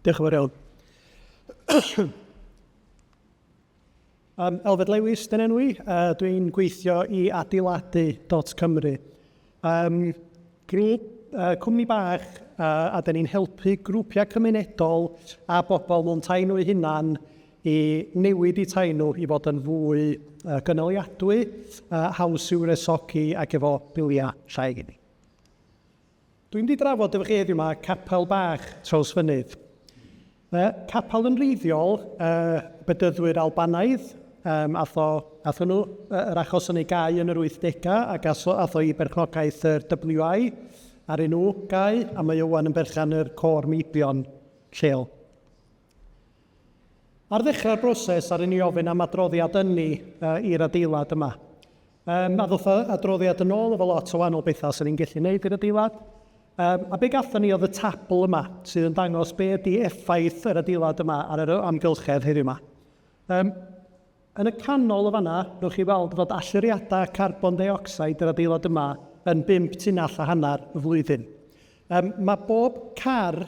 Diolch yn fawr iawn. Elfed Lewis, dyn enw i. Dwi'n gweithio i adeiladu.cymru. Um, grŵp, cwmni bach, a dyn ni'n helpu grwpiau cymunedol a bobl mewn tai nhw eu hunan i newid eu tai nhw i fod yn fwy gynaliadwy, haws i'w wresogi ac efo biliau llai. Dwi'n mynd i drafod efo chi heddiw 'ma capel bach Trawsfynydd. Capel yn wreiddiol, Bedyddwyr Albanaidd, um, ath o, athon nhw yr achos yn ei gau yn yr 80au ac ath o i berchnogaeth yr WI ar un nhw gau, a mae Owen yn berchen yr côr meibion lleol. Ar ddechrau'r broses, aru ni ofyn am adroddiad ynni i'r adeilad yma. Yym, a ddoth adroddiad yn ôl efo lot o wahanol bethau sy'n ni'n gallu neud i'r adeilad. Yym, a be gathon ni oedd y tabl yma, sydd yn dangos be ydy effaith yr adeilad yma ar yr amgylchedd heddiw yma. Yym, yn y canol o fanna, newch chi weld fod allyriadau carbon deuocsid yr adeilad yma yn bump tunnell a hanner y flwyddyn. Yym, mae bob car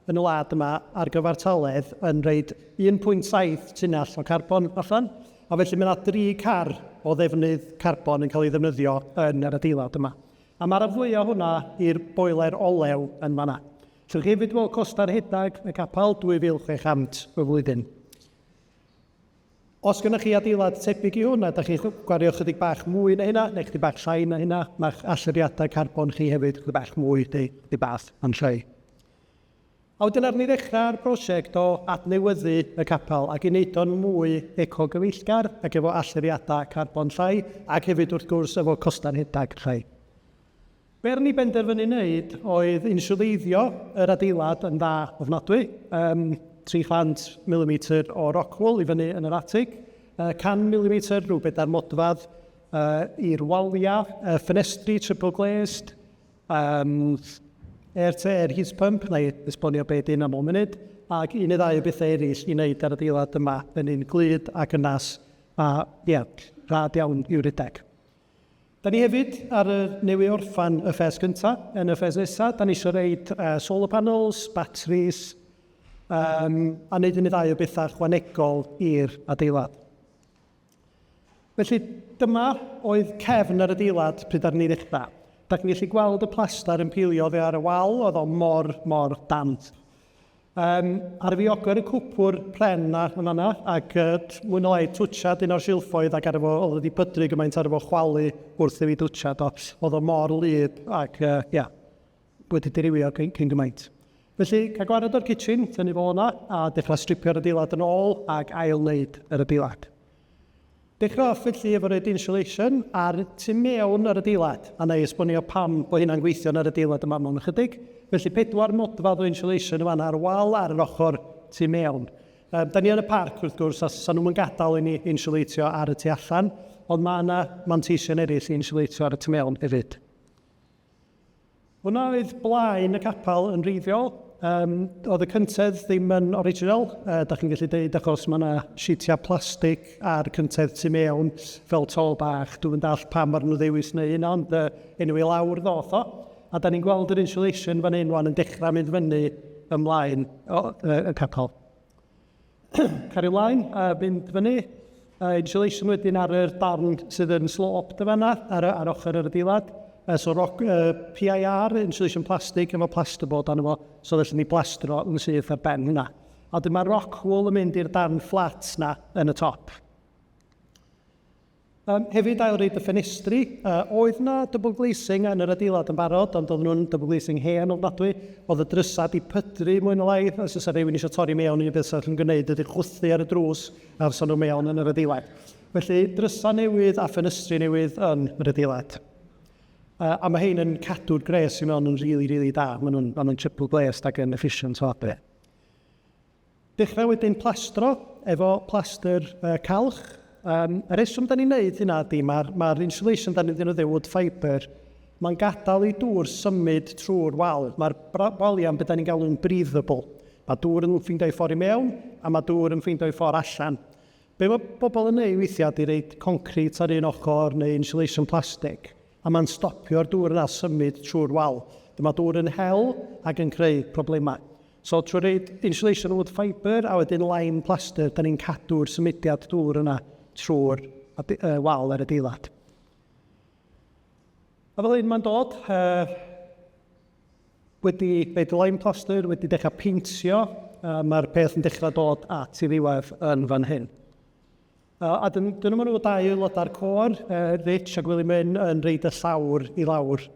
yn y wlad yma ar gyfartaledd yn rhoid 1.7 tunnell o carbon allan, a felly mae yna dri car o ddefnydd carbon yn cael ei ddefnyddio yn yr adeilad yma. A mae'r rhan fwyaf o hwnna i'r boiler olew yn fan'na. Allwch chi hefyd weld costau rhedeg y capel, 2,600 y flwyddyn. Os gennych chi adeilad tebyg i hwn a dach chi'n gwario chydig bach mwy na hynna, neu chydig bach llai na hynna, mae'ch allyriadau carbon chi hefyd chydig bach mwy neu chydig bach yn llai. A wedyn aru ni ddechrau'r prosiect o adnewyddu y capel ac i wneud o'n mwy ecogyfeillgar ac efo allyriadau carbon llai ac hefyd wrth gwrs efo costau rhedeg llai. Be ro'n i benderfynu wneud oedd inswleiddio yr adeilad yn dda ofnadwy, yym 300 milimetr o rockwool i fyny yn yr atig, 100 milimetr, rhyw bedair modfedd, i'r waliau, ffenestri triple glazed, yym air to air heat pump, wna i esbonio be 'di hynna mewn munud, ac un neu ddau o bethau eraill i wneud ar adeilad yma yn un glyd ac yn nas, a ie, rhad iawn i'w redeg. Da ni hefyd ar y newydd orffan y ffes gynta. Yn y ffes nesa, da ni eisiau reid solar panels, batteries, um, a wneud un neu ddau o bethau ychwanegol i'r adeilad. Felly dyma oedd cefn yr adeilad pryd ar ni ddechrau. Da chi'n gallu gweld y plastar yn pilio oddi ar y wal, oedd o mor, mor damp. Yym, aru fi ogor y cwpwr pren 'na yn fan'na, ac yy mwy neu lai twtsiad un o'r silffoedd ac aru fo, oedd o 'di pydru gymaint aru fo chwalu wrth i fi dwtsiad o. Oedd o mor wlyb ac yy ia, wedi dirywio cyn cyn gymaint. Felly, cael gwared o'r kitchen, tynnu fo o'na, a dechrau stripio'r adeilad yn ôl ac ail-wneud yr adeilad. Dechrau off felly efo roid insulation ar tu mewn yr adeilad, a na i esbonio pam bo hynna'n gweithio yn yr adeilad yma mewn ychydig. Felly pedwar modfedd o insulation yn fan'na ar y wal ar yr ochr tu mewn. Yym, da ni yn y parc wrth gwrs, a 'sa nhw'm yn gadael i ni insulatio ar y tu allan, ond ma' 'na manteision eraill i insulatio ar y tu mewn hefyd. Hwnna oedd blaen y capel yn wreiddiol. Um, oedd y cyntedd ddim yn original, da chi'n gallu deud, achos mae yna sheetiau plastig ar cyntedd tu mewn fel to bach. Dwi'n dall pam ar nhw ddewis neu hynna, ond anyway, lawr ddoth o. A da ni'n gweld yr insulation fan hyn wan yn dechrau mynd fyny ymlaen o, y capel. Cario mlaen a fynd fyny. Insulation wedyn ar yr darn sydd yn sloped yn fanna, ar, ar ochr yr adeilad. So rock, PIR, insulation plastic, efo plasterboard arno fo, so felly ni blastro yn syth ar ben hynna. A wedyn mae rock wool yn mynd i'r darn fflat na yn y top. Hefyd ail-reid y ffenestri. Oedd 'na double glazing yn yr adeilad yn barod, ond oedden nhw'n double glazing hen ofnadwy. Oedd y drysau 'di pydru mwy neu lai. Os fysa rhywun eisiau torri mewn, unig beth 'sa nhw'n gwneud ydy chwythu ar y drws a fysa nhw mewn yn yr adeilad. Felly, drysau newydd a ffenestri newydd yn yr adeilad. A mae hein yn cadw'r gres i mewn yn rili, rili da. Maen nhw'n ma nhw triple glazed ac yn efficient o adre. Dechrau wedyn plastro efo plastr calch. Y rheswm da ni'n neud hynna ydy mae'r ma insulation da ni'n ddefnyddio wood fibre, mae'n gadael i dŵr symud trwy'r wal. Mae'r waliau yn beth da ni'n galw'n breathable. Mae dŵr yn ffeindio'i ffordd i mewn a mae dŵr yn ffeindio'i ffordd allan. Be mae bobl yn neud weithiau ydy roid concrit ar un ochr neu insulation plastig a mae'n stopio'r dŵr yna symud trwy'r wal. Dyma dŵr yn hel ac yn creu problemau. So trwy roid insulation wood fibre a wedyn lime plaster, da ni'n cadw'r symudiad dŵr yna trwy'r wal yr adeilad. A fel hyn mae'n dod, wedi gwneud y lime plaster, wedi dechrau peintio, mae'r peth yn dechrau dod at ei ddiwedd yn fan hyn. A dyn, dyn nhw dau aelod ar côr, Rich ac Willie Myn, yn reid y llawr i lawr.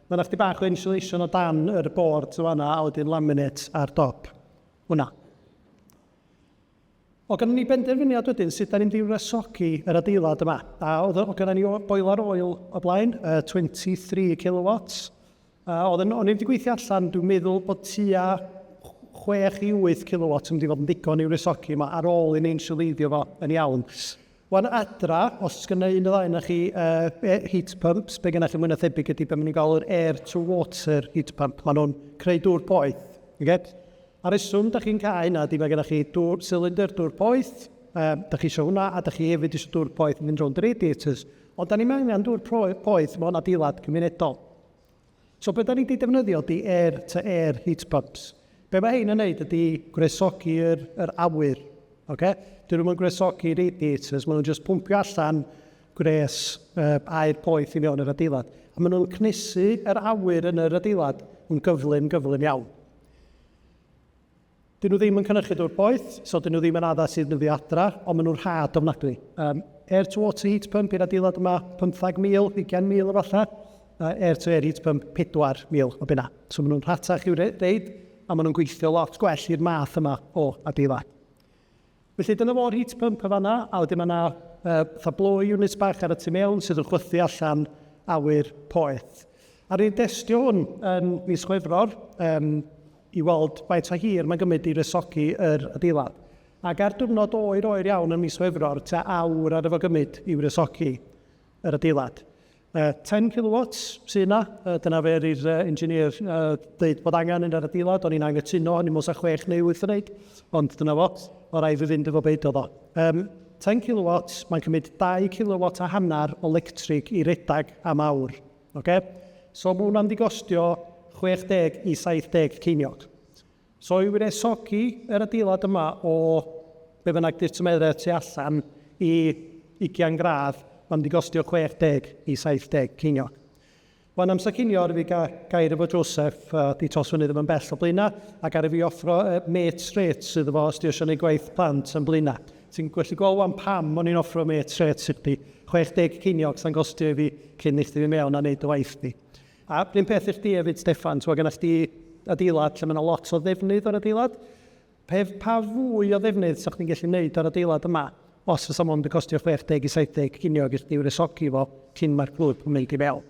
Mae yna chdi bach o insulation o dan yr board yn fanna, a wedyn laminate ar dop hwnna. O gynnon ni benderfyniad wedyn sut da ni'n mynd i wresogi yr adeilad yma. A oedd o gynnon ni boiler oil o blaen, 23 kilowatts. Oedd yn, o'n i wedi gweithio allan, dwi'n meddwl bod tua 6 i 8 kilowatt yn mynd i fod yn ddigon i wresogi yma ar ôl i ni insiwleiddio fo yn iawn. Wan adra, os oes gynna un neu ddau na chi heat pumps, be gynna chi mwy na thebyg ydy be maen nhw'n galw'r air to water heat pump. Maen nhw'n creu dŵr poeth. Okay? A reswm da chi'n cael hynna ydy mae gennych chi dŵr, cylinder dŵr poeth, da chi eisiau hwnna, a da chi hefyd eisiau dŵr poeth yn mynd rownd y radiators. Ond da ni'm angen dŵr poeth mewn adeilad cymunedol. So be da ni wedi defnyddio ydy air to air heat pumps. Be mae hein yn neud ydy gwresogi yr, yr awyr. Okay? Dyn nhw'n gwresogi radiators, maen nhw'n just pwmpio allan gwres aer poeth i mewn yr adeilad. A maen nhw'n cnesu yr awyr yn yr adeilad yn gyflym, gyflym iawn. Dyn nhw ddim yn cynhyrchu dŵr poeth, so dyn nhw ddim yn addas i ddefnyddio adra, ond maen nhw'n rhad ofnadwy. Air to water heat pump i'r adeilad yma, 15,000, 20,000 efallai. Air to air heat pump, 4,000 o bunna. So maen nhw'n rhatach i'w reid, a maen nhw'n gweithio lot gwell i'r math yma o adeilad. Felly dyna fo'r heat pump yn fanna, a wedyn mae yna fatha blow units bach ar y tu mewn sydd yn chwythu allan awyr poeth. A ni'n destio hwn yn mis Chwefror um, i weld faint o hir mae'n gymryd i wresogi yr adeilad. Ac ar diwrnod oer oer iawn yn mis Chwefror, tua awr ar efo gymryd i wresogi yr adeilad. 10 kilowatts sy yna, dyna fe i'r engineer dweud bod angen yn yr adeilad, o'n i'n anghytuno, o'n i'n meddwl 'sa 6 neu 8 yn neud, ond dyna fo, o rhaid fi fynd efo be udodd o. 10 kilowatts, mae'n cymryd 2 kilowatt a hanner o lectrig i redag am awr. Okay? So mae hwnna'n di gostio 60 i 70 ceiniog. So i wresogi yr adeilad yma o be bynnag di'r tymeredd tu allan i ugian gradd, mae'n mynd i gostio 60 i 70 ceiniog. Wan amser cinio ar fi ga gair efo Joseph, di tos fyny ddim yn bell o Blaena, ac ar fi offro mates rates iddo fo os di eisiau gwneud gwaith plant yn Blaena. Ti'n gallu gweld wan pam o'n i'n offro mates rates i chdi, 60 ceiniog sa'n gostio i fi cyn i chdi fynd mewn a neud dy waith di. A 'run peth i chdi hefyd Steffan, t'mo' gynna chdi adeilad lle ma' 'na lot o ddefnydd o'r adeilad. Pe, pa fwy o ddefnydd 'sa chdi'n gallu neud o'r adeilad yma os fysa mond yn costio 60 i 70 ceiniog i chdi wresogi fo cyn ma'r clwb yn mynd i fewn?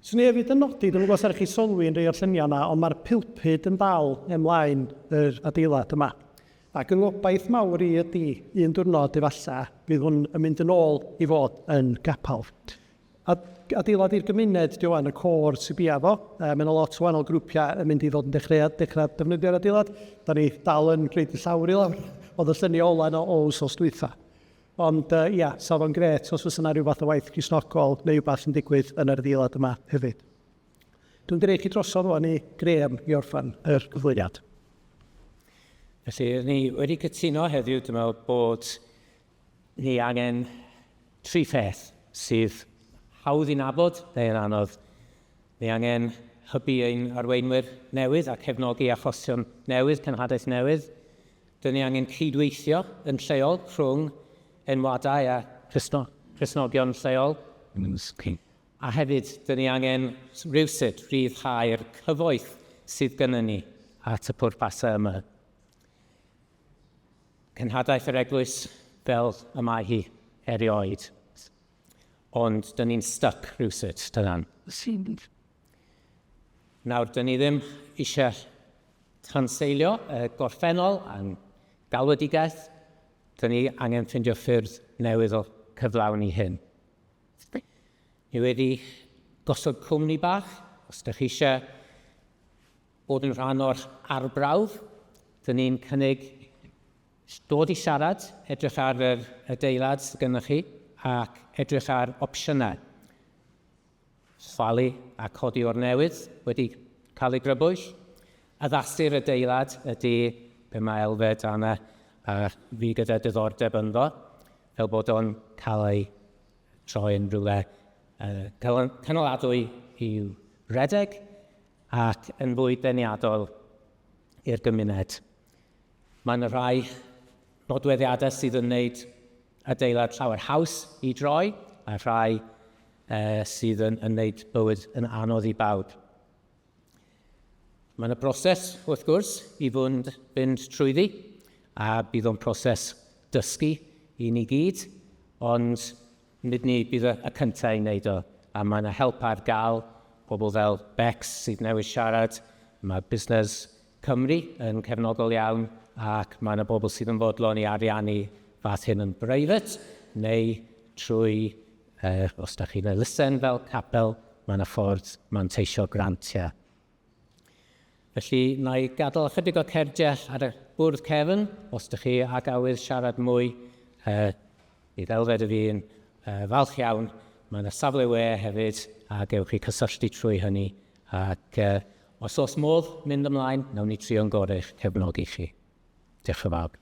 Swn i hefyd yn nodi, dwi'm yn gwybod os aru chi sylwi yn rhei o'r lluniau yna, ond mae'r pulpud yn dal ymlaen yr adeilad yma. Ac yng ngobaith mawr i ydy, un diwrnod efallai, fydd hwn yn mynd yn ôl i fod yn gapel. Adeilad i'r gymuned 'di o 'wan, y côr sy bia fo. Mae 'na lot o wahanol grwpiau yn mynd i ddod yn dechrau, dechrau defnyddio'r adeilad. Da ni dal yn gwneud y llawr i lawr. Oedd y lluniau ola yna o wsos dwytha. Ond ia, sa fo'n grêt os fysa 'na rhyw fath o waith Cristnogol neu wbath yn digwydd yn yr adeilad yma hefyd. Dwi'n mynd i roi chi drosodd wan i Graham i orffen yr cyflwyniad. Felly, ni wedi cytuno heddiw, dwi'n meddwl, bod Ni angen tri pheth sydd hawdd i nabod neu yn anodd. Ni angen hybu ein arweinwyr newydd a cefnogi achosion newydd, cenhadaeth newydd. Dyn ni angen cydweithio yn lleol rhwng enwadau a Cristnogion lleol. A hefyd, dyn ni angen rywsut rhyddhau'r cyfoeth sydd gynnon ni at y pwrpasau yma. Cenhadaeth yr eglwys fel y mae hi erioed. Ond dyn ni'n stuck rhywsut, dydan? Nawr, dyn ni ddim eisiau tanseilio y gorffennol a'n galwedigaeth. Dyn ni angen ffindio ffyrdd newydd o cyflawni hyn. Ni wedi gosod cwmni bach, os ydych chi eisiau Bod yn rhan o'r arbrawf, dyn ni'n cynnig dod i siarad, edrych ar yr adeilad sydd gennych chi ac edrych ar opsiynau. Chwalu a codi o'r newydd wedi cael ei grybwyll. Addasu'r adeilad ydy be mae Elfed, Anna a fi gyda diddordeb ynddo, fel bod o'n cael ei troi yn rhywle uh, cynaladwy i'w redeg ac yn fwy deniadol i'r gymuned. Mae yna rhai nodweddiadau sydd yn wneud adeilad llawer haws i droi a rhai uh, sydd yn, yn wneud bywyd yn anodd i bawb. Mae yna broses, wrth gwrs, i fwnd, fynd trwyddi, a bydd o'n proses dysgu i ni gyd, ond nid ni bydd y, y cyntaf i wneud o. A mae yna help ar gael, pobl fel Bex sydd newydd siarad, mae Busnes Cymru yn cefnogol iawn, ac mae yna bobl sydd yn fodlon i ariannu fath hyn yn breifat, neu trwy os da chi'n elusen fel capel, mae yna ffordd manteisio grantiau. Felly, na i gadael ychydig o cerdiau ar y bwrdd cefn, os ydych chi ag awydd siarad mwy, bydd Elfed y fi'n falch iawn. Mae yna safle we hefyd, a gewch chi cysylltu trwy hynny. Ac os oes modd mynd ymlaen, nawn ni trio'n gorau eich cefnogi chi. Diolch yn fawr.